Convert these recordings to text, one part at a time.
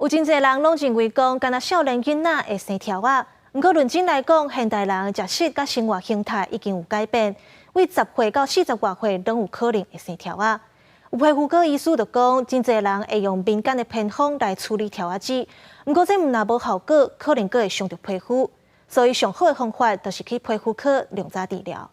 有真濟人攏認為講，干焦少年囡仔會生柱仔。毋過論真來講，現代人食食佮生活形態已經有改變，對10歲到40外歲攏有可能會生柱仔。有皮膚科醫師就講，真濟人會用民間的偏方來處理柱仔子，毋過這毋但無效果，可能閣會傷著皮膚。所以上好的方法就是去皮膚科量早治療。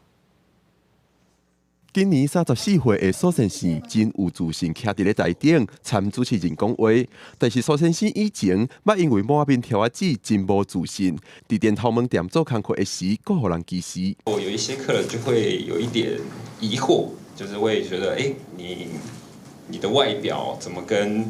今年34歲的蘇先生真有自信，徛佇咧台頂參主持人講話。但是蘇先生以前捌因為滿面柱仔子真無自信，佇電頭毛店做工課的時，閣予人歧視。我有一些客人就會有一點疑惑，就是會覺得，欸，你的外表怎麼跟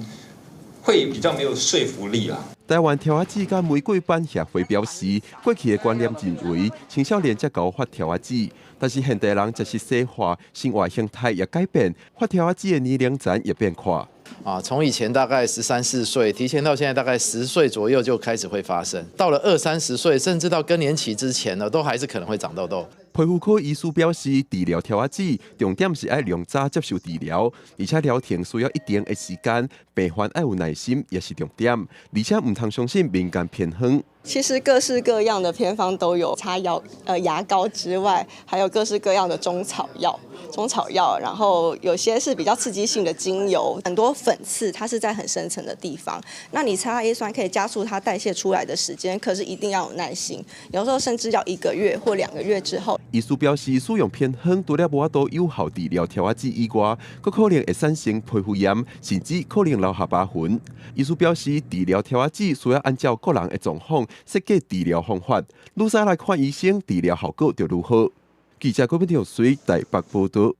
會比較沒有說服力啦。台灣柱仔子佮玫瑰斑協會表示，過去的觀念認為青少年才𠢕發柱仔子，但是現代人食食西化，生活形態也改變，發柱仔子的年齡層也變寬。啊，從以前大概十三四歲，提前到現在大概10歲左右就開始會發生，到了二三十歲，甚至到更年期之前呢，都還是可能會長痘痘。皮膚科醫師表示，治療柱仔子重點是愛量早接受治療，而且療程需要一定的時間，病患愛有耐心也是重點，而且毋通相信民間偏方。其實各式各樣的偏方都有，擦藥、牙膏之外，還有各式各樣的中草藥、中草藥，然後有些是比較刺激性的精油，很多粉刺它是在很深層的地方，那你擦 A 酸可以加速它代謝出來的時間，可是一定要有耐心，有時候甚至要1個月或2個月之後。醫師表示，使用偏方除了無法度有效治療柱仔子以外，閣可能會產生皮膚炎，甚至可能留下疤痕。醫師表示，治療柱仔子需要按照個人的狀況設計治療方法，愈早來看醫生，治療效果就愈好。記者郭品條水台北報道。